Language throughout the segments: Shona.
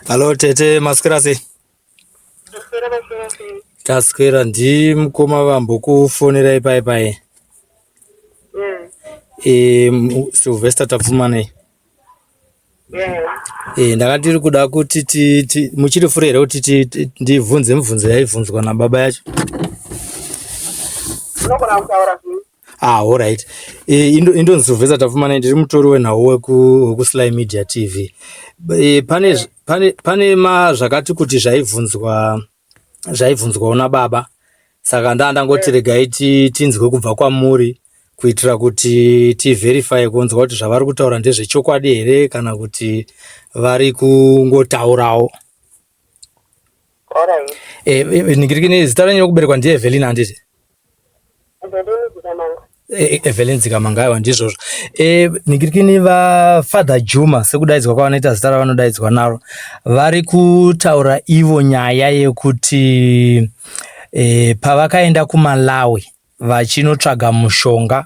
Hallo tete, maswera sei? Maswera maswera sei? Taswera, ndimukoma vambokufonerai pai pai. Yeah. E, Sylvester Tapfumanei. Yeah. E, ndanga ndiri kuda kuti ti, ti, muchiri furi here kuti ti, ti, ndibvunze mibvunzo yaibvunzwa nababa yacho? Unogona kutaura zvinhu. Ah, alright. E, indo, indonzi Sylvester Tapfumanei, ndiri mutori wenhau weku, wekuSly Media TV. E, pane, pane, pane ma zvakati kuti zvaibvunzwa zvaibvunzwawo nababa saka ndaa ndangoti regai tinzwe kubva kwamuri kuitira kuti tiverify kunzwa kuti zvavari kutaura ndezvechokwadi here kana kuti vari kungotaurawo. Alright. Eh, eh, ningirikini zita renyu rokuberekwa ndiye Evelyn handiti? Evelyn Dzikamanga. Eh, Evelyn Dzikamanga aiwa ndizvozvo. Eh, ningirikini vaFather Juma sekudaidzwa kwavanoita zita ravanodaidzwa naro vari kutaura ivo nyaya yekuti eh, pavakaenda kuMalawi vachinotsvaga mushonga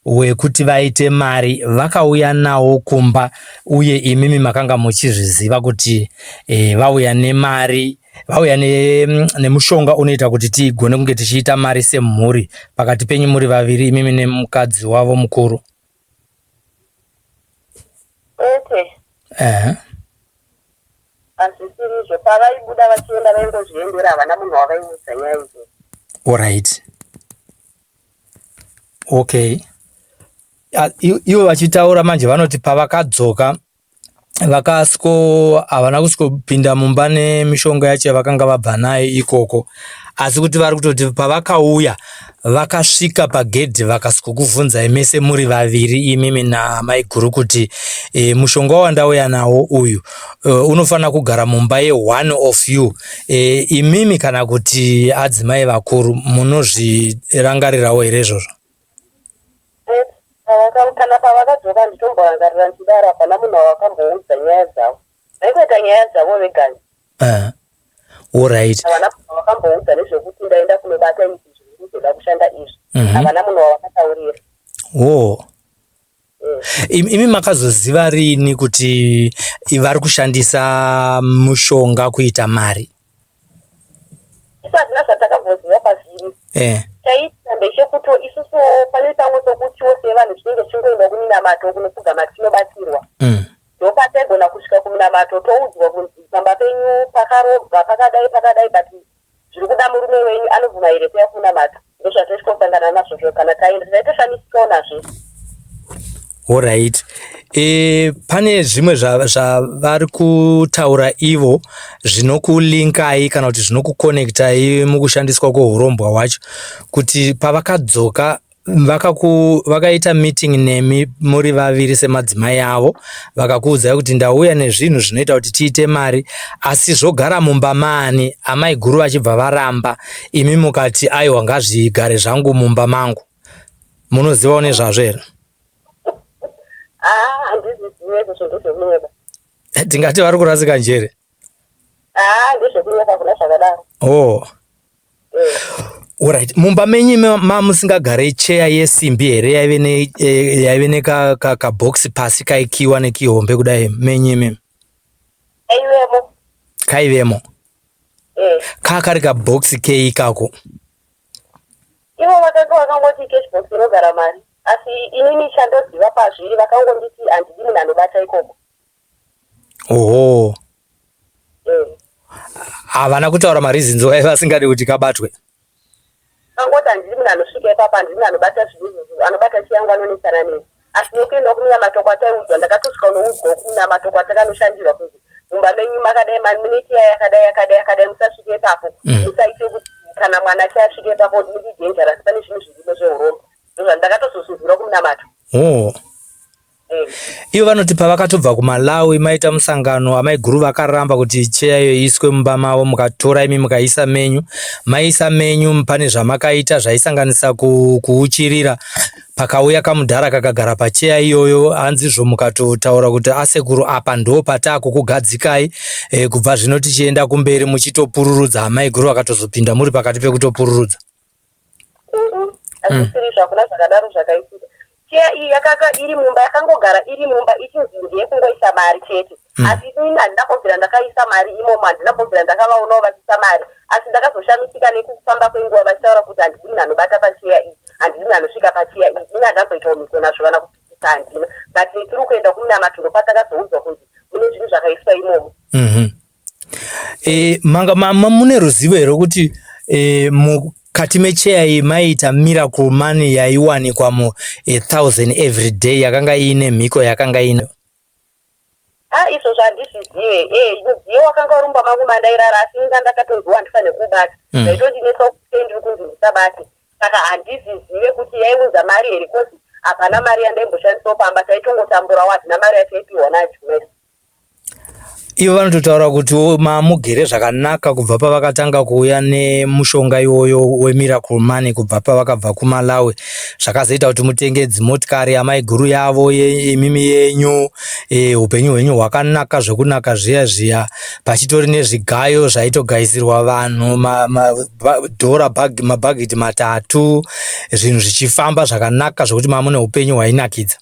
wekuti vaite mari vakauya nawo kumba uye imimi makanga muchizviziva kuti e, vauya nemari vauya nemushonga ne unoita kuti tigone kunge tichiita mari semhuri pakati penyu muri vaviri imimi nemukadzi wavo mukuru. Okay. Ehe. Hazvisirizvo, pavaibuda vachienda vaingozviendera havana munhu wavaiudza nyaya idzi. Alright. Okay. Ivo vachitaura manje vanoti pavakadzoka vakasiko havana kusvikopinda mumba nemishonga yacho yavakanga vabva nayo ikoko asi kuti vari kutoti pavakauya vakasvika pagedhi vakasvikokuvhunzai mese muri vaviri imimi namaiguru kuti e, mushonga wandauya nawo uyu e, unofanira kugara mumba yeone of you e, imimi kana kuti adzimai vakuru munozvirangarirawo here izvozvo? Kana pavakadzoka nditomborangarira ndichidaro hapana munhu wavakamboudza nyaya dzavo vaingoita nyaya dzavo vegani. Alright. Havana munhu wavakamboudza nezvekuti ndaenda kunobata izvi zviri kuzoda kushanda izvi. Havana munhu wavakataurira. Oh. Imi makazoziva riini kuti vari kushandisa mushonga kuita mari? Isu hatina zvatakamboziva pazviri. Eh. Chaiitika ndechekuti isusu pane pamwe pekutiwo sevanhu tinenge tichingoenda kuminamato kunopfugama tichinobatsirwa. Ndopataigona kusvika kuminamato toudzwa kunzi pamba penyu pakarobwa pakadai pakadai but zviri kuda murume wenyu anobvuma here kuya kunamata ndozvatochitosangana nazvozvo kana taenda taitoshamisikawo nazvo. Alright. E, pane zvimwe zvavari kutaura ivo zvinokulinkai kana kuti zvinokukonektai mukushandiswa kwehurombwa hwacho kuti pavakadzoka vakaku vakaita meeting nemi muri vaviri semadzimai avo vakakuudzai kuti ndauya nezvinhu zvinoita kuti tiite mari asi zvogara mumba maani amai guru vachibva varamba imi mukati aiwa ngazvigare zvangu mumba mangu munozivawo nezvazvo here? Ah, handizvizive izvozvo ndezvekunyepa. Tingati vari kurasika njere? Ah, ndezvekunyepa kuna zvakadaro. Oh. Alright, mumba menyu mamusingagare cheya yesimbi here yaive ne eh, yaive neka ka, ka box pasi kaikiwa nekihombe kudai menyu imi? Kaivemo. Kaivemo. Eh. Ka kari ka box kei ikako? Ivo vakanga vakangoti cash box inogara mari asi inini chandoziva pazviri vakangonditi handidi munhu anobata ikoko. Oho. Havana kutaura mareasons why vasingadi kuti kabatwe. Kangoti handidi munhu anosvika ipapa, handidi munhu anobata zvinhu izvozvo, anobata chiyangu anonetsana neni. Asi nekuenda kuminamato kwataiudzwa ndakatosvika unoudzwa kuminamato kwatakanoshandirwa kunzi mumba menyu makadai mune cheya yakadai yakadai yakadai musasvike ipapo musaite kuti kana mwana achasvike ipapo muri dangerous pane zvinhu zvirimo zveurombo ndozvandakatozozvinzwira kuminamato. Oh. Ivo vanoti pavakatobva kuMalawi maita musangano amaiguru vakaramba kuti cheya iyo iiswe mumba mavo mukatora imi mukaisa menyu. Maisa menyu pane zvamakaita zvaisanganisa kuuchirira pakauya kamudhara kakagara pacheya iyoyo hanzizvo mukatotaura kuti asekuru apa ndo pataakukugadzikai e, kubva zvino tichienda kumberi muchitopururudza amaiguru vakatozopinda muri pakati pekutopururudza. Hazvisiri izvo hakuna zvakadaro zvakaitika. Cheya iyi yakanga iri mumba, yakangogara iri mumba ichinzi ndeyekungoisa mari chete. Asi inini handina kumbobvira ndakaisa mari imomo, handina kumbobvira ndakavaonawo vachiisa mari. Asi ndakazoshamisika nekufamba kwenguva vachitaura kuti handidi munhu anobata pacheya iyi, handidi munhu anosvika pacheya iyi. Ini handina kumboitawo mhiko nazvo kana kupikisa handina. But tiri kuenda kumunamato ndopatakazoudzwa kunzi mune zvinhu zvakaiswa imomo. E, manga ma, ma, mune ruzivo here kuti e, mukati mecheya iyi maiita miracle money yaiwanikwa mu 1000 every day yakanga iine mhiko yakanga iine Ah, izvozvo handizvizive. Eh, mudziyo wakanga uri mumba mangu mandairara asi inga ndakatonziwa handifanire kuubata. Zvaitondinetsa kuti ndiri kunzi ndisabate. Saka handizvizive kuti yaiunza mari here kozi hapana mari yandaimboshandisawo pamba taitongotamburawo hatina mari yataipiwa naJumes. Ivo vanototaura kuti mamugere zvakanaka kubva pavakatanga kuuya nemushonga iwoyo wemiracle money kubva pavakabva kuMalawi zvakazoita kuti mutenge dzimotikari amaiguru yavo imimi yenyu e, upenyu hwenyu hwakanaka zvekunaka zviya zviya pachitori nezvigayo zvaitogaisirwa vanhu dhora mabhagiti matatu zvinhu zvichifamba zvakanaka zvekuti mamune upenyu hwainakidza.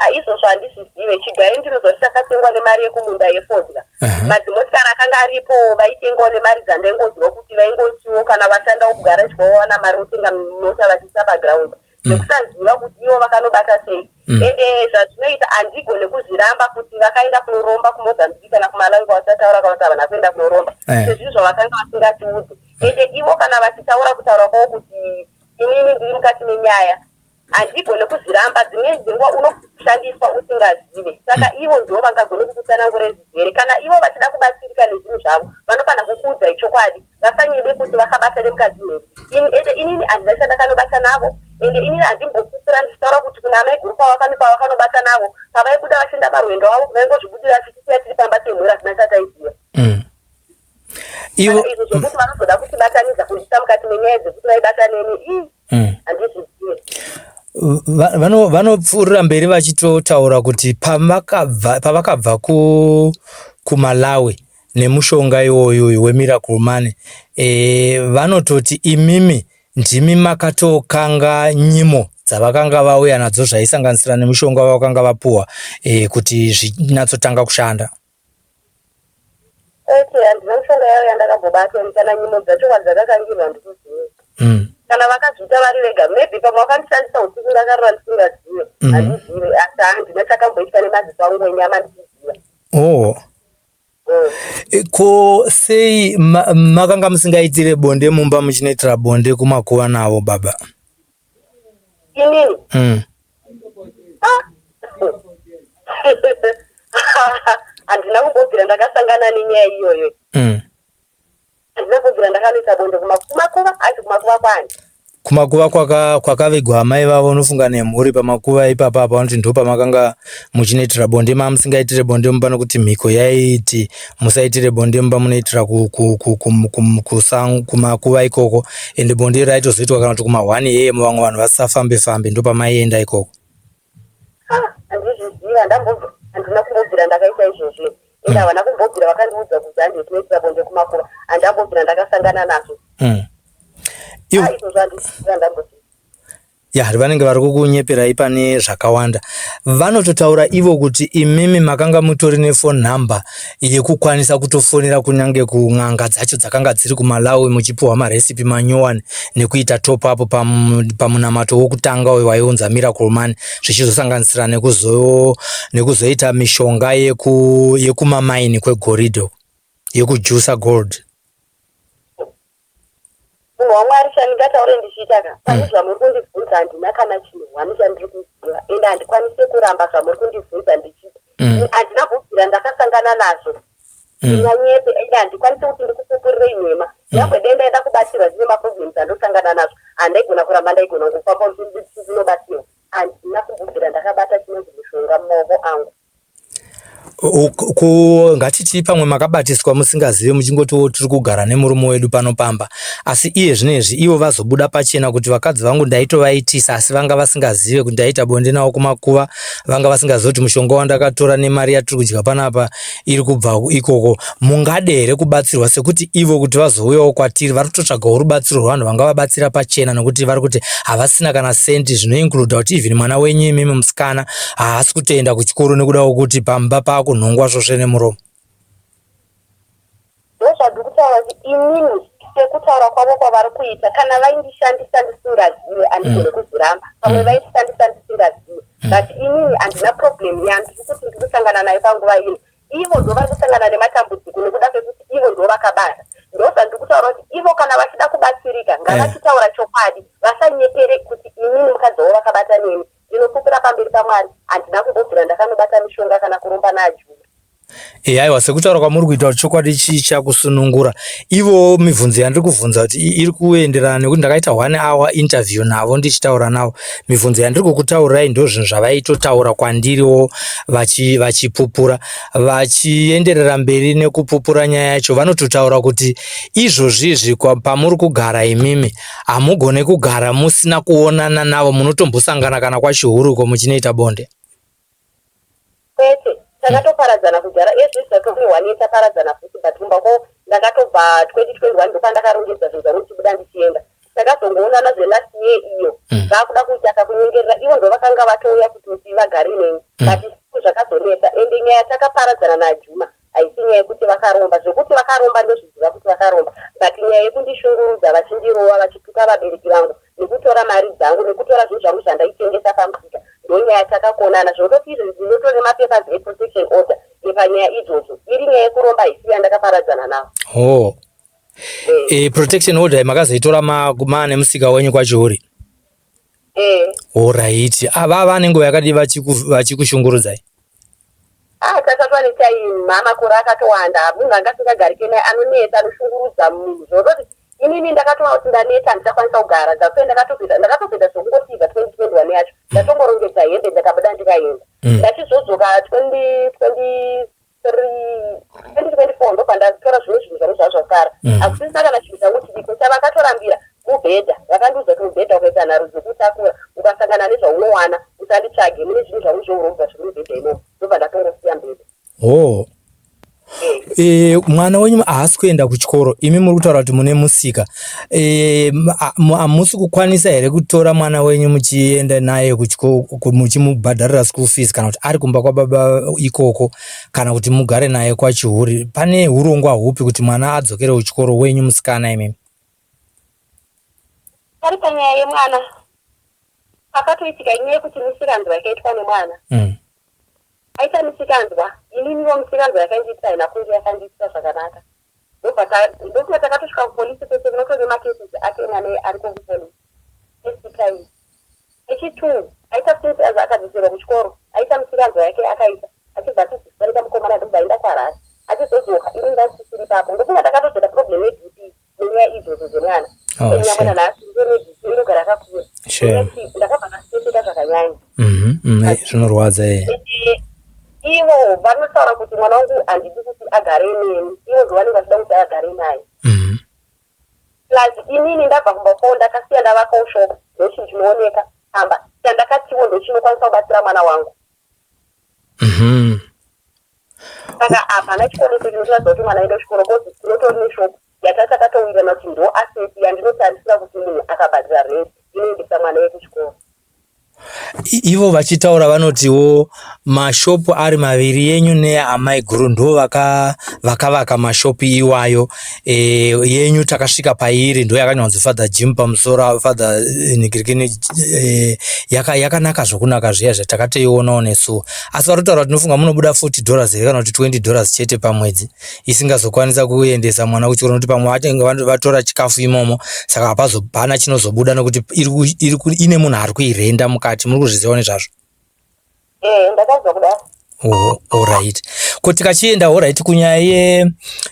Ah, izvozvo handizvizive chigayo ndinoziva kuti chakatengwa nemari yekumunda yefodya. Madzimotikari akanga aripo vaitengawo nemari dzandaingoziva kuti vaingotiwo kana vashandawo kugaraji kwavo vawana mari votenga mota vachiisa paground. Nekusaziva kuti ivo vakanobata sei. Ende zvazvinoita handigone kuzviramba kuti vakaenda kunoromba kuMozambique kana kuMalawi kwavasataura kana kuti havana kuenda kunoromba. Sezvinhu zvavakanga vasingatiudze. Ende ivo kana vachitaura kutaura kwavo kuti inini ndiri mukati menyaya Handigone kuzviramba, dzimweni dzenguva unoshandiswa usingazive. Saka ivo ndivo vangagone kukutsanangurai zvizere. Kana ivo vachida kubatsirika nezvinhu zvavo, vanofanira kukuudzai chokwadi. Vasanyebe kuti vakabata nemukadzi mhezi. Ini, ende inini handina chandakanobata navo. Ende inini handimbopupura ndichitaura kuti kuna amaiguru kwavakano pavakanobata navo. Pavaibuda vachienda parwendo rwavo, vaingozvibudira vachitisiya tiri pamba semhuri hatina chataiziva. Ivo Saka izvo zvekuti vanozoda kutibatanidza kundiisa mukati menyaya dzekuti vaibata neni, ii. Handizvizive. Vanopfuurira mberi vachitotaura kuti pavakabva kuMalawi nemushonga iwoyu uyu weMiracle Money e, vanototi imimi ndimi makatokanga nyimo dzavakanga vauya nadzo zvaisanganisira nemushonga wavakanga vapuwa e, kuti zvinyatsotanga kushanda. Okay, handina mishonga yavo yandakambobata ini kana nyimo dzacho kwadzakakangirwa handikuzive. Kana vakazviita vari vega maybe pamwe vakandishandisa usiku ndakarara ndisingazive. Handizive asi handina chakamboitika nemaziso angu enyama ndichiziva. Oh. Ko sei makanga musingaitire bonde mumba muchinoitira bonde kumakuva navo baba? Inini? Ah. Handina kumbobvira ndakasangana nenyaya iyoyo. Handina kumbobvira ndakanoita bonde kumakuva, hanzi kumakuva kwani? Kumakuva kwakavigwa amai vavo unofunga nemhuri pamakuva ipapa apa vanoti ndopamakanga muchinoitira bonde mamusingaitire bonde mumba nokuti mhiko yaiti musaitire bonde mumba munoitira kumakuva ikoko ende bonde iro raitozoitwa kana kuti kuma 1 am vamwe vanhu vasafambe fambe ndopamaienda ikoko. Ah, handizviziva handina kumbobvira ndakaita izvozvo ende havana kumbobvira vakandiudza kuti handi tinoitira bonde kumakuva handambobvira ndakasangana nazvo. Ah, izvozvo handizviziva ndambozviziva. Ya, vanenge vari kukunyeperai pane zvakawanda. Vanototaura ivo kuti imimi makanga mutori nephone number yekukwanisa kutofonera kunyange kun'anga dzacho dzakanga dziri kuMalawi muchipiwa marecipe manyowani nekuita top up pamunamato wokutanga uyo waiunza miracle money zvichizosanganisira nekuzoita mishonga yekumamaini kwegoridhe yekujusa gold. Munhu waMwari chandingataure ndichiita ka pane zvamuri kundibvunza handina kana chinhu hwani chandiri kuziva ende handikwanise kuramba zvamuri kundibvunza ndichiti handina kubvira ndakasangana nazvo ndinganyepe ende handikwanise kuti ndikupupurirei nhema nyangwe dai ndaida kubatsirwa ndine maproblems andosangana nazvo handaigona kuramba ndaigona kungofamba ndinobatsirwa handina kumbobvira ndakabata chinonzi mushonga mumaoko angu. Ko ngatitii pamwe makabatiswa musingazive muchingotiwo tiri kugara nemurume wedu pano pamba asi iye zvinezvi ivo vazobuda pachena kuti vakadzi vangu ndaitovaitisa asi vanga vasingazive kuti ndaita bonde navo kumakuva vanga vasingazive kuti mushonga wandakatora nemari yatiri kudya panapa iri kubva ikoko mungade here kubatsirwa sekuti ivo kuti vazouyawo kwatiri vari kutotsvagawo rubatsiro rwevanhu vangavabatsira pachena nokuti vari kuti havasina kana sendi zvinoincluda kuti even mwana wenyu imimi musikana haasi kutoenda kuchikoro nekuda kwekuti pamba paakunhongwa svosve nemuromo. Ndozvandiri kutaura kuti inini sekutaura kwavo kwavari kuita kana vaindishandisa ndisingazive handigone kuzviramba pamwe vaindishandisa ndisingazive but inini handina problem yandiri kuti ndiri kusangana nayo panguva ino ivo ndo vari kusangana nematambudziko nekuda kwekuti ivo ndo vakabata ndozvandiri kutaura kuti ivo kana vachida kubatsirika ngavachitaura chokwadi vasanyepere kuti inini mukadzi wavo vakabata neni Ndinopupura pamberi paMwari, handina kumbobvira ndakanobata mishonga kana kuromba naAjuri. E, aiwa sekutaura kwamuri kuita kuti chokwadi chichakusunungura. Ivo mibvunzo yandiri kuvhunza kuti iri kuenderana nekuti ndakaita one hour interview navo ndichitaura navo. Mibvunzo yandiri kukutaurirai ndozvinhu zvavaitotaura kwandiriwo vachipupura. Vachienderera mberi nekupupura nyaya yacho vanototaura kuti izvozvi izvi pamuri kugara imimi Hamugone kugara musina kuonana navo munotombosangana kana kwaChihuri uko muchinoita bonde. Kwete, takatoparadzana kudhara ezvizvi tatove one year taparadzana futi but kumba ko ndakatobva 2021 ndopandakarongedza zvinhu zvangu ndichibuda ndichienda. Takazongoonana zvelast year iyo vakuda kuita kakunyengerera ivo ndovakanga vatouya kuti vagare neni but isusu zvakazonetsa ende nyaya takaparadzana naJuma Haisi nyaya yekuti vakaromba, zvekuti vakaromba ndozviziva kuti vakaromba but nyaya yekundishungurudza vachindirova vachituka vabereki vangu nekutora mari dzangu nekutora zvinhu zvangu zvandaitengesa pamusika ndonyaya takakonana zvototi izvi ndinotore mapapers eprotection order epanyaya idzodzo iri nyaya yekuromba haisi yandakaparadzana navo. Oh. Eh. Protection order makazoitora maane musika wenyu kwaChihuri? Eh. Horaiti. Ava vane nguva yakadii vachikushungurudzai? Ah, takatwa nechaimha makore akatowanda munhu anga asingagarike naye anonetsa anoshungurudza munhu zvototi inini ndakatoona kuti ndaneta handichakwanisa kugara ndakatoe ndakatozoita ndakatozoita zvekungotiza 2021 yacho ndatongorongedza hembe ndakabuda ndikaenda ndachizodzoka 2023 2024 ndobva ndatora zvimwe zvinhu zvangu zvava zvasara hakusisina kana chinhu changu chiriko chavakatorambira mubhedha vakandiudza kuti mubhedha ukaita nharo dzekutakura ukasangana nezvaunowana usanditsvage mune zvinhu zvangu zveurombwa zviri mubhedha imomo ndobva ndatongosiya mubhedha. Oh. E, mwana wenyu haasi kuenda kuchikoro imi muri kutaura kuti mune musika e, hamusi kukwanisa here kutora mwana wenyu muchienda naye kuchikoro muchimubhadharira school fees kana kuti ari kumba kwababa ikoko kana kuti mugare naye kwachihuri pane urongwa hupi kuti mwana adzokere kuchikoro wenyu musikana imimi Pari panyaya yemwana pakatoitika inyaya yekuti misikanzwa yakaitwa nemwana Aita misikanzwa ininiwo misikanzwa yakandiitira haina kunge yakandiitira zvakanaka ndobva ndofunga takatosvika kupolice kwese kunotove macases ake emwana ariko kupolice first time echitwo aita since akadzoserwa kuchikoro aita misikanzwa yake akaita achibva atizivanika mukomana ndobva aenda kuharare achizodzoka ini ndasisiri ipapo ndofunga ndakatozoita problem yebp nenyaya idzodzo dzemwana oh, nyangwe nanhasi ndonebp inogara yakakura ndakabva ndaseseka zvakanyanya Zvinorwadza eh. Ivo vanotaura kuti mwana wangu handidi kuti agare neni, ivo ndovanenge vachida kuti agare naye. Plus inini ndabva kumba kwavo ndakasiya ndavakawo shop ndochinhu chinooneka pamba chandakatiwo ndochinokwanisa kubatsira mwana wangu. Saka hapana chikoro chinotiratidza kuti mwana aenda kuchikoro cause tinotori neshop yatatakatowirirana kuti ndo asset yandinotarisira kuti munhu akabhadhara rent inoendesa mwana iye kuchikoro. Ivo vachitaura vanotiwo mashopu ari maviri yenyu neyaamaiguru ndo vakavaka mashopu iwayo e, yenyu takasvika pairi ndo yakanyorwa kunzi Father Jim pamusoro Father nigirikini e, yakanaka zvokunaka zviya zviya takatoionawo nesuwo asi vari kutaura kuti tinofunga munobuda 40 dollars here kana kuti 20 dollars chete pamwedzi isingazokwanisa kuendesa mwana kuchikoro nokuti pamwe vatenga vatora chikafu imomo saka hapazopana chinozobuda nokuti ine munhu ari kuirenda mukati muri kuzviziva nezvazvo eh, ndakazwa kudaro Oh, alright. Ko tikachienda alright kunyaya ye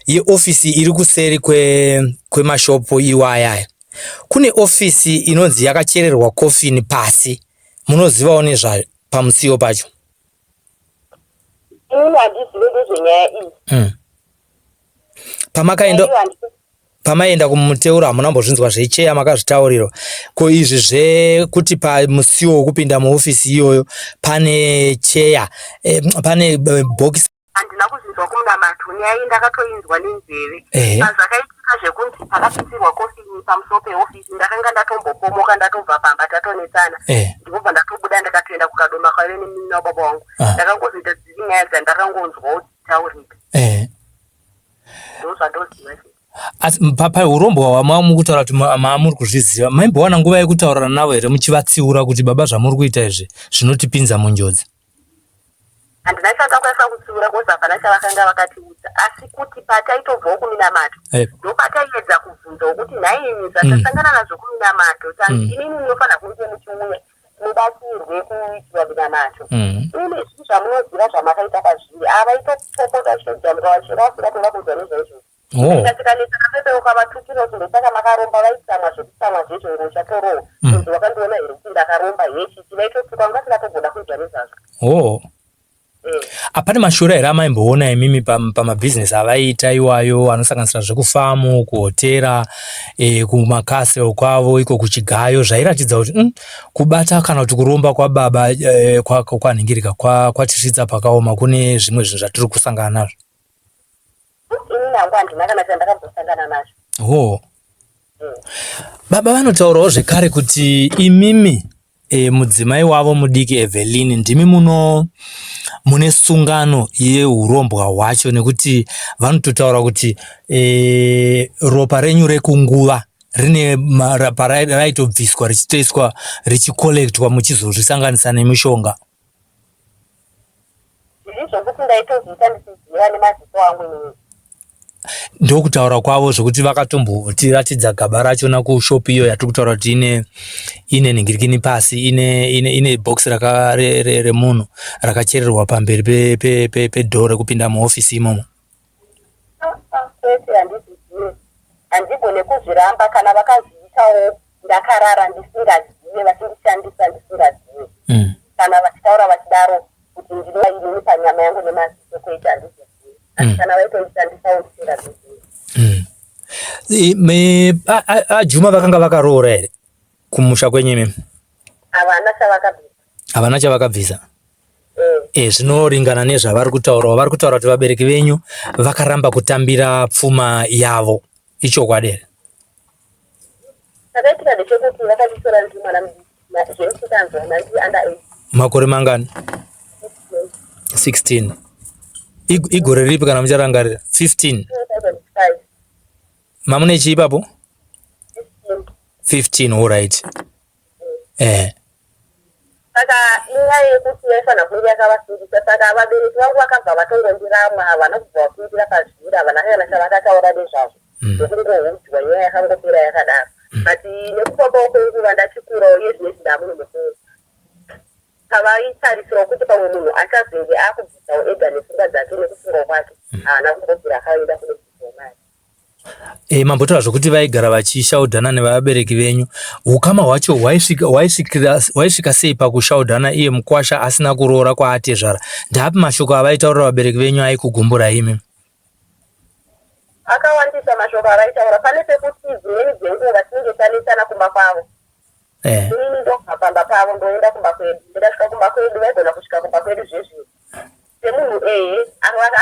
yeofisi iri kuseri kwe kwemashopu iwaya. Kune ofisi inonzi yakachererwa coffin pasi. Munozivawo nezvayo pamusiwo pacho. Inini handizive nezvenyaya iyi. Pamakaenda pamaienda kumuteuro hamuna kumbozvinzwa zvecheya makazvitaurirwa. Ko izvi zvekuti pamusiwo wekupinda muofisi iyoyo pane cheya eh, pane eh, bhokisi Handina kuzvinzwa kumunamato, nyaya iyi ndakatoinzwa nenzeve. Pazvakaitika zvekunzi pakapisirwa kofini pamusoro pehofisi ndakanga ndatombopomoka ndatobva pamba tatonetsana. Ndikobva ndatobuda ndikatoenda kuKadoma kwaive nemunin'ina wababa wangu. Ndakangozoita dziri nyaya dzandakangonzwawo dzichitaurika. Ndozvandoziva chete. Asi pahurombwa hwamamukutaura kuti mamuri kuzviziva, maimbowana nguva yekutaurirana navo here muchivatsiura kuti baba zvamuri kuita izvi zvinotipinza munjodzi? Handina chandakwanisa kutsiura cause hapana chavakanga vakatiudza asi kuti pataitobvawo kuminamato eh. ndopataiedza kubvunzawo kuti nhaimi zvatasangana nazvo kuminamato tanzi imimi munofanira kunge muchiuya mubatsirwe kuitirwa minamato imi zvii zvamunoziva zvamakaita pazviri avaitopopota vachitojamuka vachira vasingatoda kunzwa nezvaizvozvo Oh. Tikanetsana pepe ukavatukira kuti ndosaka makaromba vaitsamwa zvekutsamwa zvezvo ngo uchatorohwa kunzi wakandiona here kuti ndakaromba hechichi vaitotuka vanga vasingatogoda kunzwa nezvazvo. Oh. Apane mashura here amaimboona imimi pamabhizinesi avaiita iwayo anosanganisira zvekufamu, kuhotera, e, kumakasel kwavo iko kuchigayo zvairatidza kuti kubata kana kuti kuromba kwababa e, kwanhingirika kwatisvitsa pakaoma kune zvimwe zvinhu zvatiri kusangana nazvo. Ini hangu handina kana chandakambosangana nacho. Hoo. Baba vanotaurawo zvekare kuti imimi e, mudzimai wavo mudiki Evelyn ndimi muno mune sungano yehurombwa hwacho nekuti vanototaura kuti e, ropa renyu rekunguva rine rapa raitobviswa richitoiswa richikollektwa muchizozvisanganisa nemishonga. Zviri zvokuti ndaitozviita ndichiziva nemaziso angu inini. Ndokutaura kwavo zvekuti vakatombotiratidza gaba rachona kushop iyo yatiri kutaura kuti ine ine nhingirikini pasi ine ine ine box raka remunhu rakachererwa pamberi pedhoo pe, pe, pe rekupinda muhofisi imomo. Kwete, handizvizive. Handigone kuzviramba kana vakazviitawo ndakarara ndisingazive vachindishandisa ndisingazive. Kana vachitaura vachidaro kuti ndinoda inini panyama yangu nemaziso kwete handizvizive. Asi kana vaitondishandisawo ndisingazvizive. Ajuma vakanga vakaroora here kumusha kwenyu imimi? Havana chavakabvisa. Havana chavakabvisa. E, zvinoringana nezvavari kutaurawo. Vari kutaura kuti vabereki venyu vakaramba kutambira pfuma yavo. Ichokwadi here? Chakaitika ndechekuti vakanditora ndiri mwana mudiki zvemisikanzwa ndiri under age. Makore mangani? 16. Igore ripi kana mucharangarira? 15. 2005. Mamune chii ipapo? 15, all right. Eh. Saka inyaya yekuti yaifanira kunge yakavasungisa saka vabereki vangu vakabva vatongondiramwa havana kubva vapindira pazviri havana kana chavakataura nezvazvo ndokungohudzwa nyaya yakangopera yakadaro but nekufambawo kwenguva ndachikurawo iye zvinezvi ndamunhu mukuru pavaitarisirawo kuti pamwe munhu achazenge akubvisawo ega nepfungwa dzake nekufunga kwake haana kumbobvira akaenda kunobvisawo mari. E, mambotaura zvekuti vaigara vachishaudhana nevabereki venyu. Ukama hwacho hwaisvika hwaisvikira hwaisvika sei pakushaudhana iye mukwasha asina kuroora kwaatezvara? Ndaapi mashoko avaitaurira vabereki venyu aikugumburai imi? Akawandisa mashoko avaitaura. Pane pekuti dzimweni dzenguva tinenge tanetsana kumba kwavo. Eh. Inini ndobva pamba pavo ndoenda kumba kwedu. Ndikasvika kumba kwedu vaigona kusvika kumba kwedu zvezvino. Semunhu ehe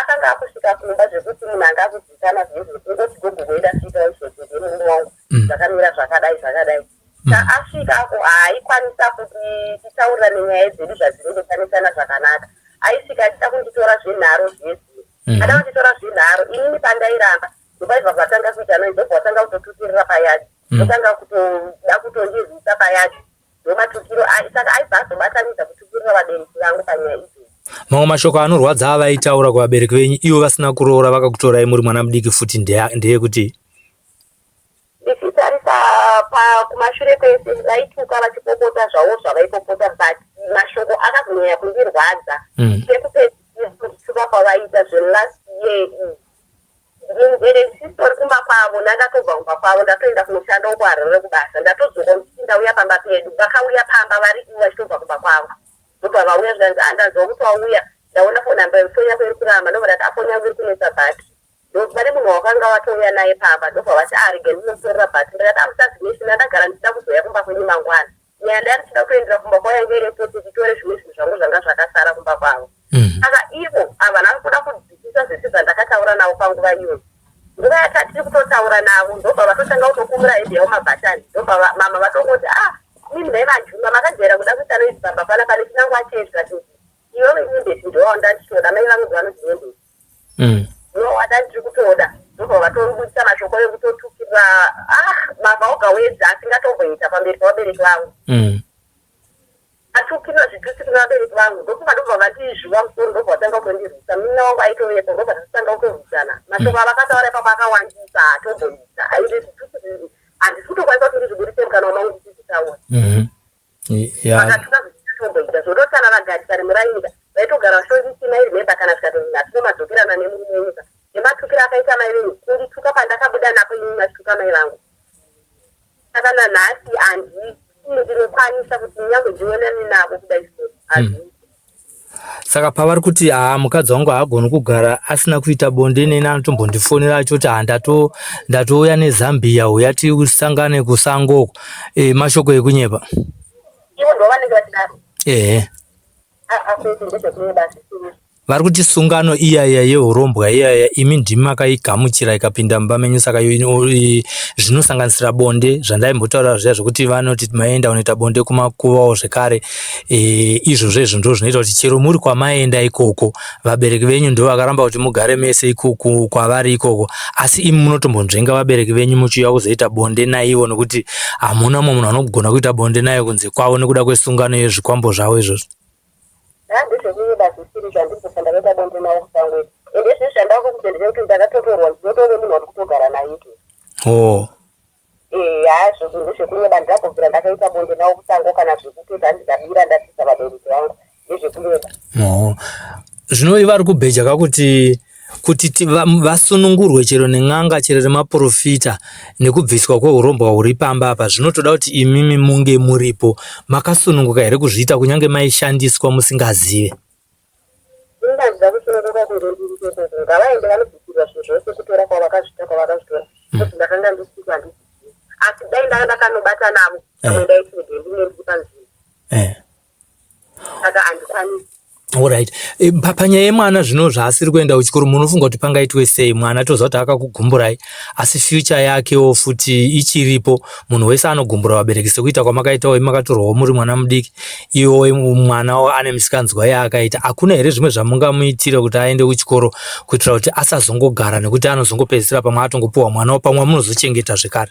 akanga akusvika kumba zvekuti munhu anga akuzivikanwa zvezvo kungoti gogo kuenda svika izvozvo murume wangu zvakamira zvakadai zvakadai. Asvika ako haaikwanisa kuti titaurirane nyaya dzedu zvadzinenge tanetsana zvakanaka. Aisvika achida kunditora zvenharo zviye zviye. Ada kunditora zvenharo inini pandairamba ndopaibva patanga kuita noise ndobva watanga kutotukirira payadhi. Ndotanga kutoda kutondirwisa payadhi. Ndomatukiro saka aibva azobatanidza kutukirira vabereki vangu panyaya idzodzo. Mamwe mashoko anorwadza avaitaura kuvabereki venyu ivo vasina kuroora vakakutorai muri mwana mudiki futi ndeyekuti Ndichitarisa kumashure kwese vaituka vachipopota zvavo zvavaipopota but mashoko akazonyanya kundirwadza pekupedzisira kundituka kwavaiita zvelast year iyi. Ende ndisitori kumba kwavo ndandatobva kumba kwavo ndatoenda kunoshanda uko Harare kubasa ndatodzoka ndichiti ndauya pamba pedu vakauya pamba vari ivo vachitobva kumba kwavo ndobva vauya zvikanzi ah ndanzwa kuti wauya. Ndaona phone number phone yako iri kuramba ndobva ndati afoni yangu iri kunetsa bhatiri. Pane munhu wakanga watouya naye pamba ndobva vati ah rega ndinomutorera bhatiri. Ndakati amusazinesi ndagara ndichida kuzouya kumba kwenyu mangwana. Nyaya ndanga ndichida kuendera kumba kwavo yange iri yekutoti nditore zvimwe zvinhu zvangu zvanga zvakasara kumba kwavo. Saka ivo havana kuda kunzwisisa zvese zvandakataura navo panguva iyoyo. Nguva yatatiri kutotaura navo ndobva vatotanga kutokumura hembe yavo mabhatani ndobva mama vatongoti ah imimi nhai vaJuma makajaira kuda kuita noise pamba pana pane chinangwa chei zvikati iwewe nyembeti ndiwe wandanditoda mai vangu ndovanonzi nyembeti ndiwe wandandiri kutoda ndobva vatorubudisa mashoko ekutotukirira ah mama oga wedza asingatomboita pamberi pavabereki vangu Atukirira zvitutsi kune vabereki vangu ndofunga ndobva vandizvuva musoro ndobva vatanga kutondirwisa munin'ina wangu aitovepo ndobva tatotanga kutorwisana mashoko avakataura ipapo akawandisa haatomboita aite zvitutsi handisi kutokwanisa kuti ndizviburitse mukanwa mangu ndichizvitaura vakatuka zvichitomboita zvototi kana vagarisane muraini ka vaitogara vachitonditi mai remember kana zvikatoti nhasi nomadzokerana nemurume wenyu ka nematukiro akaita mai venyu kundituka pandakabuda napo inini vachituka mai vangu Saka nanhasi handisi ndinokwanisa kuti nyangwe ndionane navo kudai so hazviiti. Saka pavari kuti haa mukadzi wangu haagoni kugara asina kuita bonde neni anotombondifonera achoti haa ndato ndatouya nezambia huya tisangane kusango uko e, mashoko ekunyepa. Ivo ndo vanenge vachidaro. Ehe. Ah, kwete ndezvekunyepa hazvisiri. Vari kuti sungano iya iya yehurombwa iya iya imi ndimi makaigamuchira ikapinda mumba menyu saka zvinosanganisira bonde zvandaimbotaura zviya zvekuti vanoti maenda unoita bonde kumakuvawo zvekare e, izvozvo izvo ndo zvinoita kuti chero muri kwamaenda ikoko vabereki venyu ndo vakaramba kuti mugare mese ikoko kwavari ikoko asi imi munotombonzvenga vabereki venyu muchiuya kuzoita bonde naivo nekuti hamuna mumwe munhu anogona kuita bonde naye kunze kwavo nekuda kwesungano yezvikwambo zvavo izvozvo. Haa ndezvekunyeba zvisiri zvandiri ndakaita bonde navo kusango iri ende izvezvi zvandava kukuudza ndechekuti ndakatotorwa ndinotove munhu wandiri kutogara naye izvezvi. Oh. Eh, haa zvozvo ndezvekunyeba ndakambobvira ndakaita bonde navo kusango kana zvekutoti hanzi ndabira ndatiza vabereki vangu ndezvekunyeba. Oh. Zvino vari kubheja kakuti kuti vasunungurwe chero nen'anga chero nemaporofita nekubviswa kwehurombwa huri pamba apa zvinotoda kuti imimi munge muripo makasununguka here kuzviita kunyange maishandiswa musingazive. Ini ndandida kusununguka kunge ndiri ikoko ngavaende vanobvisirwa zvinhu zvose kutora kwavakazviita kwavakazvitora because ndakanga ndisiko handizvizivi asi dai ndanga ndakanobata navo pamwe ndaiti ndenge ndiri panzvimbo. Saka handikwanisi. Alright. E, panyaya yemwana zvino zvaasiri kuenda kuchikoro munofunga kuti pangaitwe sei? Mwana toziva kuti akakugumburai asi future yakewo futi ichiripo. Munhu wese anogumbura vabereki sekuita kwamakaitawo imi makatorwawo muri mwana mudiki. Iwo mwana ane misikanzwa yaakaita. Hakuna here zvimwe zvamungamuitire kuti aende kuchikoro kuitira kuti asazongogara nekuti anozongopedzisira pamwe atongopiwa mwana pamwe munozochengeta zvekare.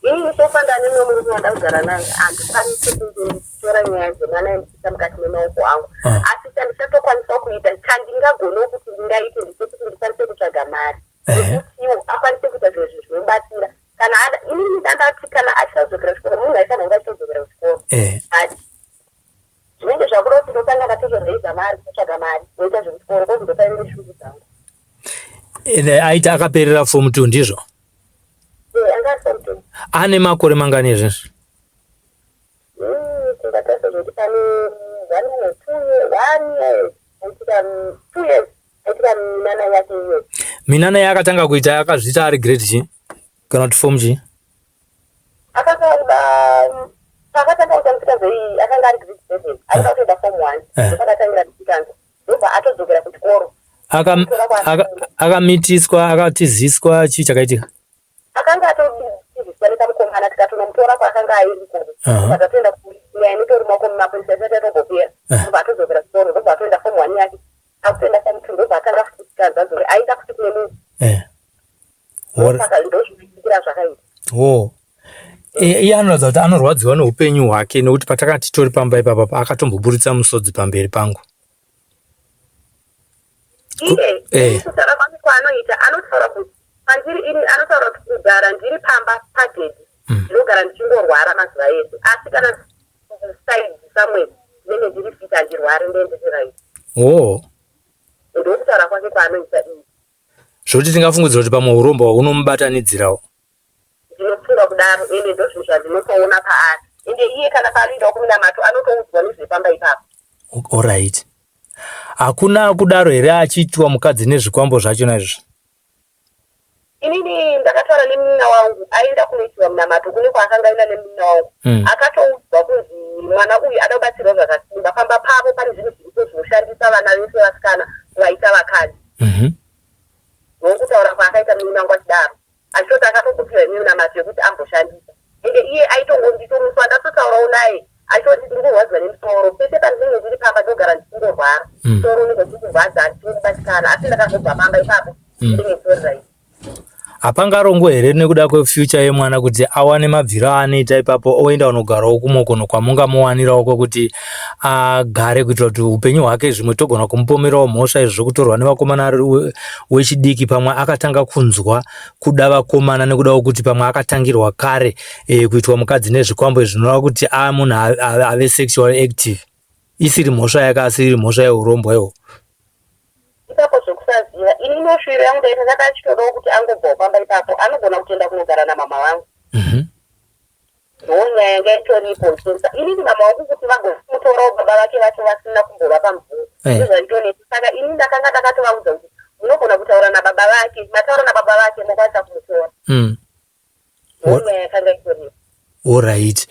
Inini sofa ndane mumwe murume wanda kugara naye handikwanisi kunge ndichitora nyaya dzemwana ndichiisa mukati memaoko angu ah. Asi chandichatokwanisa kuita chandingagonawo kuti ndingaite ndechekuti ndikwanise kutsvaga mari yekutiwo akwanise kuita zvimwe zvinhu zvinobatsira kana inini ndandati kana achitodzokera kuchikoro munhu aifanira kunge achitodzokera kuchikoro but zvinenge zvakuda kuti ndotanga ndatozoreiza mari kutsvaga mari ndoita zvekuchikoro kozi ndotanga neshungu dzangu. Aita akaperera fomu 2 ndizvo? Ane makore mangani izvezvi? Minana yaakatanga kuita akazviita ari grade chii kana kuti form chii? Akatanga kuita misikanzwa iyi akanga ari grade 7 aida kutoenda form 1 ndopakatangira misikanzwa ndobva atodzokera kuchikoro. Akamitiswa, akatiziswa, chii chakaitika? Akanga atotiziswa nekamukomana tikatonomutora kwaakanga airi ikoko. Ndobva tatoenda nyaya inotori maoko mumapurisa isati yatombopera. Ndobva atodzokera kuchikoro ndobva atoenda form 1 yake akutoenda form 2 ndobva atanga futi kusikanzwa dzore aida futi kune mumwe. Saka ndozvinoitikira zvakaita. Oh. Iye anoratidza kuti anorwadziwa neupenyu hwake nekuti patakanga titori pamba ipapa akatomboburitsa musodzi pamberi pangu. Iye eh. kutaura kwake kwaanoita anotaura kuti pandiri ini anotaura kuti kugara ndiri pamba padhedhi hmm. ndinogara ndichingorwara mazuva ese asi kana side somewhere ndinenge ndiri fit handirwari ndenge ndiri right. Oh. Ndokutaura kwake kwaanoita iye. Zvekuti tingafungidzira kuti pamwe hurombwa hunomubatanidzirawo. Ndinofunga kudaro ende ndozvinhu zvandinotoona paari. Ende iye kana paanoendawo kuminamato anotoudzwa nezvepamba ipapo. Alright. Hakuna kudaro here achiitwa mukadzi nezvikwambo zvacho naizvozvo? Inini ndakataura nemunin'ina wangu aenda kunoitirwa munamato kune kwaakanga aenda nemunin'ina wangu mm. Akatoudzwa kunzi mwana uyu ada kubatsirwa zvakasimba. Pamba pavo pane zvinhu zviripo zvinoshandisa vana vese vasikana kuvaita vakadzi. Ndokutaura kwaakaita munin'ina wangu achidaro, achitoti akatombopiwa imwe minamato yekuti amboshandisa. Ende iye aitongonditomuswa ndatotaurawo naye achitoti ndiri kurwadziwa nemusoro pese pandinenge ndiri pamba ndogara ndichingorwara. Musoro unenge uchingorwadza, handichingobatikana, asi ndakazobva pamba ipapo ndinenge sorry right. Hapangarongwe here nekuda kwefuture yemwana kuti awane mabviro aanoita ipapo oenda unogarawo kumwe kuno kwamungamuwanirawo kwekuti agare kuitira kuti upenyu hwake zvimwe togona kumupomerawo mhosva izvo zvekutorwa nevakomana ari wechidiki pamwe akatanga kunzwa kuda vakomana nekudawo kuti pamwe akatangirwa kare e, kuitwa mukadzi nezvikwambo izvi zvinoreva kuti a munhu ave sexual active isiri mhosva yake asi iri mhosva yeurombwa ihwo. Ipapo zvekusaziva ini noshuwiro yangu ndaita ndanga achitodawo kuti angobvawo pamba ipapo anogona kutoenda kunogara namama vangu. Ndonyaya yanga itoripo ichirisa inini mama vangu kuti vagomutorawo baba vake vacho vasina kumbovapa mvumo. Ndozvaitonetsa. Saka ini ndakanga ndakatovaudza kuti munogona kutaura nababa vake, mataura nababa vake mokwanisa kumutora. Ndonyaya yakanga itoripo. Alright.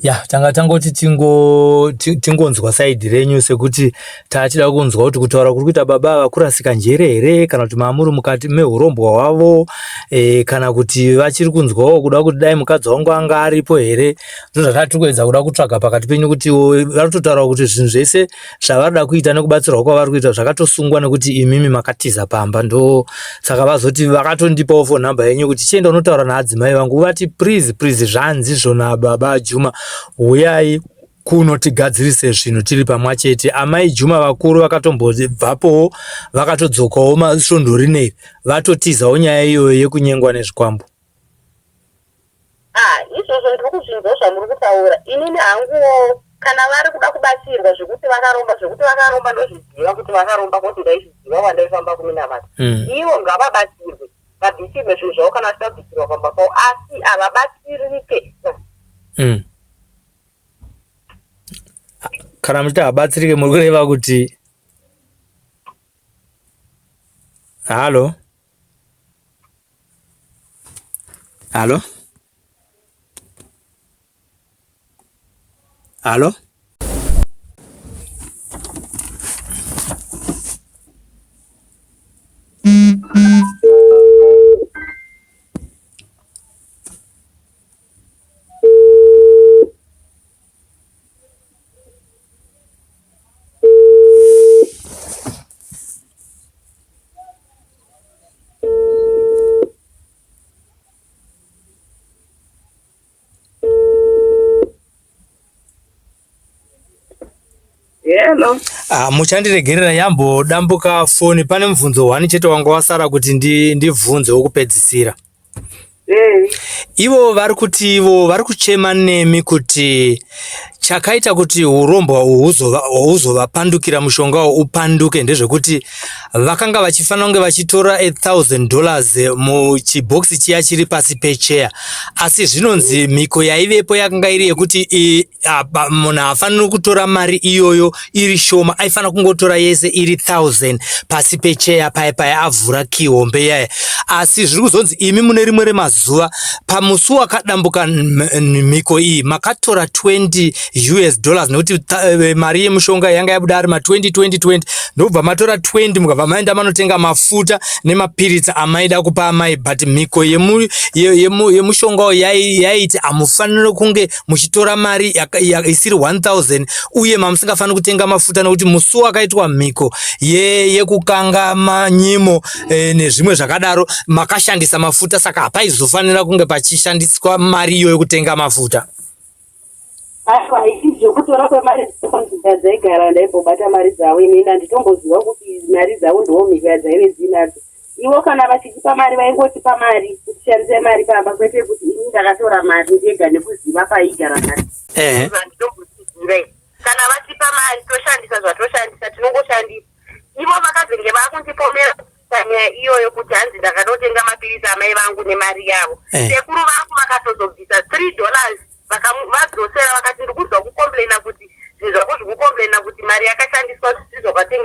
Ya, tanga tangoti tingo tingonzwa side renyu sekuti tachida kunzwa kuti kutaura kuri kuita baba ava kurasika njere here kana kuti mamuri mukati mehurombwa hwavo e, kana kuti vachiri kunzwawo kuda kuti dai mukadzi wangu anga aripo here. Ndozvatati kuedza kuda kutsvaga pakati penyu kuti vari kutotaura kuti zvinhu zvese zvavarida kuita nekubatsirwa kwavari kuita zvakatosungwa nekuti imimi makatiza pamba ndo saka vazoti vakatondipawo phone number yenyu kuti chienda unotaura naadzimai vangu uvati please please zvanzi zvona baba Juma huyai kuno tigadzirise zvinhu tiri pamwa chete. Amai Juma vakuru vakatombobvapowo vakatodzokawo masvondo rineri vatotizawo nyaya iyoyo yekunyengwa nezvikwambo. Ah, izvozvo ndiri kuzvinzwa zvamuri kutaura. Inini hanguwo kana vari kuda kubatsirwa zvekuti vakaromba, zvekuti vakaromba ndozviziva kuti vakaromba kuti ndaizviziva wandaifamba kuminamato. Ivo ngavabatsirwe, vabvisirwe zvinhu zvavo kana vachida kubvisirwa pamba pavo, asi havabatsirike. Kana muchiti havabatsirike muri kureva kuti halo? Halo? Halo? Hello. Ah, muchandiregerera yambodambuka foni pane mubvunzo one chete wanga wasara kuti ndibvunze wokupedzisira. Ivo vari kuti ivo vari kuchema nemi kuti chakaita kuti hurombwa uhu huzovapandukira mushonga uhu upanduke ndezvekuti vakanga vachifanira kunge vachitora $1000 muchibhokisi chiya chiri pasi pecheya asi zvinonzi mhiko yaivepo yakanga iri yekuti apa munhu haafaniri kutora mari iyoyo iri shoma aifanira kungotora yese iri 1000 pasi pecheya paye paye avhura key hombe yaye asi zviri kuzonzi imi mune rimwe remazuva pamusi wakadambuka mhiko iyi makatora 20 us dollars nekuti eh, mari yemushonga yanga yabuda ari ma 20 20 20 ndobva matora 20 mukabva maenda manotenga mafuta nemapiritsi amaida kupa amai but mhiko yemushonga yaiti hamufaniri kunge muchitora mari isiri 1000 uye mamusingafaniri kutenga mafuta nekuti musi wakaitwa mhiko yekukanga manyimo e, nezvimwe zvakadaro makashandisa mafuta saka hapaizofanira kunge pachishandiswa mari iyoyo yekutenga mafuta. Aiwa ini zvekutora kwemari dzangu dzaigara ndaimbobata mari dzavo inini handitomboziva kuti mari dzavo ndiwo mhiko yadzaive dziinadzo. Ivo kana vachitipa mari vaingotipa mari kuti shandisai mari pamba kwete kuti ini ndakatora mari ndega nekuziva paigara mari. Ehe. Handitomboziva ini. Kana vatipa mari toshandisa zvatoshandisa tinongoshandisa. Ivo vakazenge vakundipomera panyaya iyoyo kuti hanzi ndakanotenga mapiritsi amai vangu nemari yavo. Sekuru vangu vakatozobvisa $3 vadzosera vakati ndiri kunzwa kucomplaina kuti zvinhu zvako zvikucomplaina kuti mari yakashandiswa zvisizvo kwate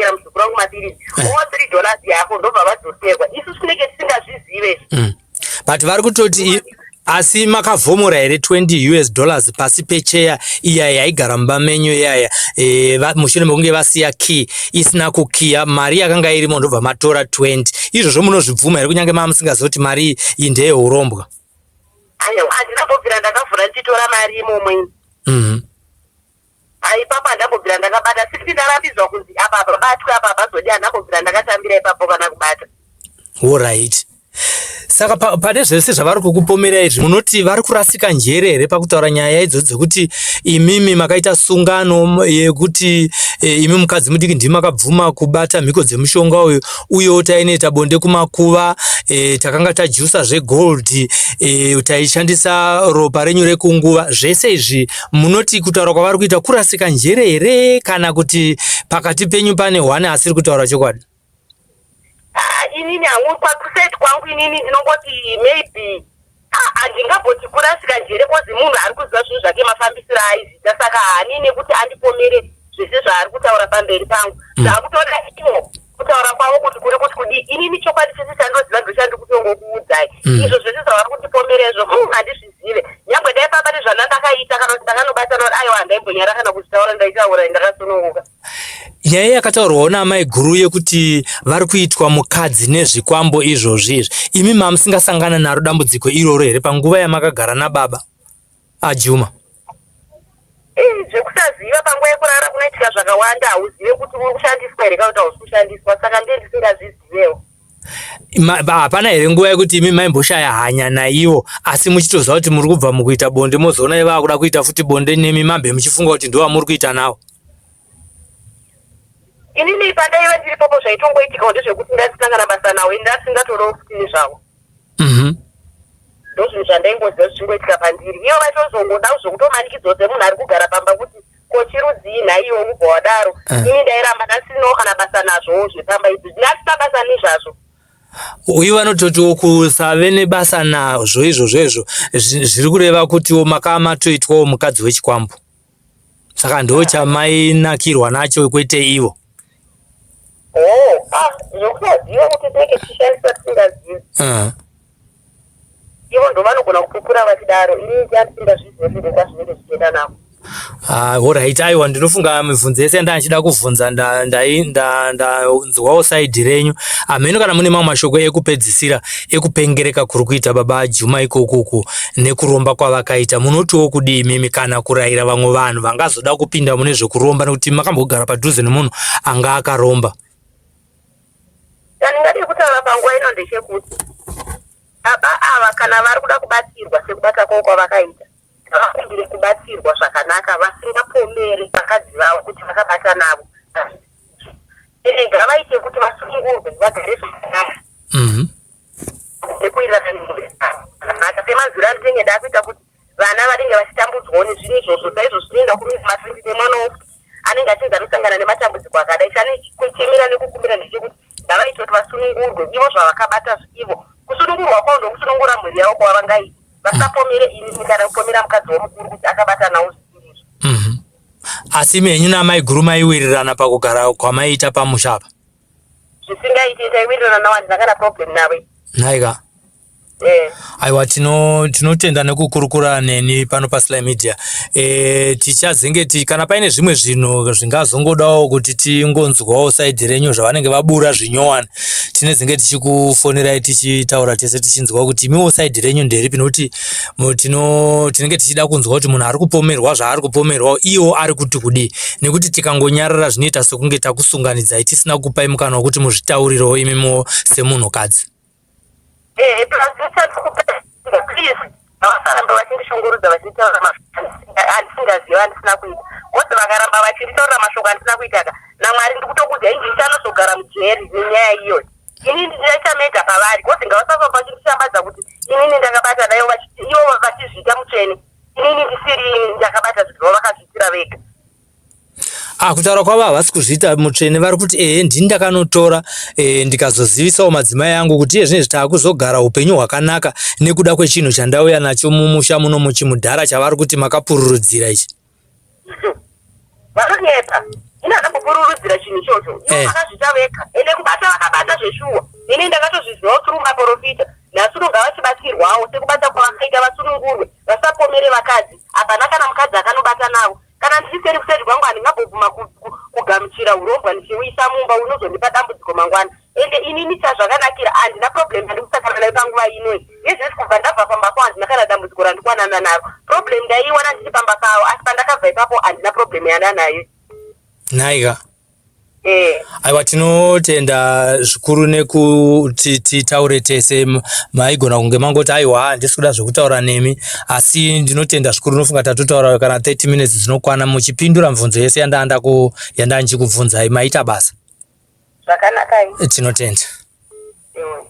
But vari kutoti asi makavhomora here 20 us dollars pasi pecheya iya yaigara mumba menyu iyaya e, mushure mekunge vasiya key isina kukiya mari yakanga irimo ndobva matora 20 izvozvo munozvibvuma here kunyange maa musingazivi kuti mari iyi ndeyeurombwa Aiwa, handina mbobvira ndakavhura ndichitora mari imomo ini. Ah, ipapo handambobvira ndakabata sisi ndarambidzwa kunzi apa hapabatwe apa hapazodi handambobvira ndakatambira ipapo kana kubata. Alright. Saka pa, pane zvese zvavari kukupomera izvi munoti vari kurasika njere here pakutaura nyaya idzo dzekuti imimi makaita sungano yekuti e, imi mukadzi mudiki ndimi makabvuma kubata mhiko dzemushonga uyu uyewo tainoita bonde kumakuva e, takanga tajusa zvegold e, taishandisa ropa renyu rekunguva zvese izvi munoti kutaura kwavari kuita kurasika njere here kana kuti pakati penyu pane hwani asiri kutaura chokwadi? Ah, inini hangu kwakuside kwangu inini ndinongoti maybe ah, handingamboti kurasika njere kozi munhu ari kuziva zvinhu zvake mafambisiro aizviita saka haani nekuti andipomere zvese zvaari kutaura pamberi pangu zvakutoda ivo kutaura kwavo kuti kuri kuti kudii inini chokwadi chese chandoziva ndochandiri kutongokuudzai izvo zvese zvavari kundipomera izvo handizvizive nyangwe dai pabate zvandandakaita kana kuti ndakanobatana kuti aiwa handaimbonyara kana kuzvitaura ndaitaura ndakasununguka Nyaya yakataurwawo naamai guru yekuti vari kuitwa mukadzi nezvikwambo izvozvi izvi, imi mamusingasangana naro dambudziko iroro here panguva yamakagara nababa aJuma? Eh, zvekusaziva panguva yekurara kunoitika zvakawanda, hauzive kuti uri kushandiswa here kana kuti hausi kushandiswa, saka ndiye ndisingazvizivewo. Hapana here nguva yekuti imi maimboshaya hanya naivo asi muchitoziva kuti muri kubva mukuita bonde mozoona ivo vakuda kuita futi bonde nemi mambe muchifunga kuti ndovamuri kuita navo? Inini pandaiva ndiri popo zvaitongoitikawo ndezvekuti ndasina kana basa nawo ini ndasingatodawo futi nezvavo. Ndozvinhu zvandaingoziva zvichingoitika pandiri. Ivo vaitozongoda zvokutomanikidzwa semunhu ari kugara pamba kuti ko chirudzii nhaiwe ubva wadaro. Ini ndairamba ndasinawo kana basa nazvowo zvepamba izvi. Ndasina basa nezvazvo. Uye vanototiwo kusave nebasa nazvo izvozvo izvo zviri kureva kutiwo makava matoitwawo mukadzi wechikwambo. Saka ndo chamainakirwa nacho kwete ivo. Oh, ah, zvokusaziva kuti tinenge tichishandisa tisingazivi. Ivo ndovanogona kupupura vachidaro, ini ndisingazvizivi kuti ndokwazvinenge zvichienda nako. Ah, alright, aiwa ndinofunga mibvunzo yese yandanga ndichida kuvhunza ndanzwawo side renyu. Hameno kana mune mamwe mashoko ekupedzisira ekupengereka kuri kuita baba Juma ikokuku nekuromba kwavakaita. Munotiwo kudii imimi kana kurayira vamwe vanhu vangazoda kupinda mune zvekuromba nekuti makambogara padhuze nemunhu anga akaromba? Chandingade kutaura panguva ino ndechekuti baba ava kana vari kuda kubatsirwa sekubata kwavo kwavakaita ngavakumbire kubatsirwa zvakanaka vasingapomere vakadzi vavo kuti vakabata navo ende ngavaite kuti vasunungurwe vagare zvakanaka nekuwirirana nemhuri dzavo zvakanaka semanzwiro andinenge ndakuita kuti vana vanenge vachitambudzwawo nezvinhu izvozvo saizvo zvinoenda kumasinzi nemwana wofuti anenge achinzi anosangana nematambudziko akadai chanochemera nekukumbira ndechekuti ngavaite kuti vasunungurwe ivo zvavakabata ivo kusunungurwa kwavo ndokusunungura mhuri yavo kwavangaite vasapomere ini kana kupomera mukadzi womukuru kuti akabata nawo zvisiri izvo. Asi imi henyu naamaiguru maiwirirana pakugara kwamaiita pamusha apa? Zvisingaite, taiwirirana navo handina kana problem navo. Nhaika. Eh. Aiwa tino tinotenda nekukurukura neni pano paSly Media. Eh tichazenge ti kana paine zvimwe zvinhu zvingazongodawo kuti tingonzwawo side renyu zvavanenge vabura zvinyowani tinezenge tichikufonerai tichitaura tese tichinzwa kuti imiwo side renyu nderipi nokuti tino tinenge tichida kunzwa kuti munhu ari kupomerwa zvaari kupomerwa iwo ari kuti kudii nekuti tikangonyarara zvinoita sekunge takusunganidzai tisina kukupai mukana wekuti muzvitaurirewo imimiwo semunhukadzi. Ehe plus ndichati please ngavasarambe vachindishungurudza vachinditaurira mashoko andisingazivi andisina kuita bcause vakaramba vachinditaurira mashoko andisina kuita ka namwari ndikutokuudzai ndini chanozogara mujeri nenyaya iyoyo ini ndichaita mega pavari bcause ngavasafamba vachindishambadza kuti inini ndakabata naivo ivo vachizviita mutsvene inini ndisiri ini ndakabata zvinhu zvavo vakazviitira vega Ah, kutaura kwavo havasi kuzviita mutsvene vari kuti ehe ndini ndakanotora e, ndikazozivisawo madzimai angu kuti iye zvinezvi taakuzogara upenyu hwakanaka nekuda kwechinhu chandauya nacho mumusha muno muchimudhara chavari kuti makapururudzira ichi. Vanonyepa. Ini handambopururudzira chinhu ichocho. Ivo eh. vakazviita vega. Ende kubata vakabata zveshuwa. Ini ndakatozvizivawo through maporofita. Nhasi uno ngavachibatsirwawo sekubata kwavakaita vasunungurwe. Vasapomere vakadzi. Hapana kana mukadzi akanobata navo. Kana ndiri seni kuseri kwangu handingambobvuma kugamuchira hurombwa ndichiuisa mumba unozondipa dambudziko mangwana. Ende inini chazvakanakira handina problem yandikusangana nayo panguva ino iyi. Yezvezi kubva ndabva pamba pavo handina kana dambudziko randikwanana naro. Problem ndaiiwana ndiri pamba pavo asi pandakabva ipapo handina problem yandanayo. Nhaika. Eh. Aiwa tinotenda zvikuru nekuti titaure tese maigona kunge mangoti aiwa handisi kuda zvekutaura nemi asi ndinotenda zvikuru nofunga tatotaura kana 30 minutes dzinokwana muchipindura mibvunzo yese yandaa ndichikubvunzai maita basa. Zvakanakai. Tinotenda. Ewe.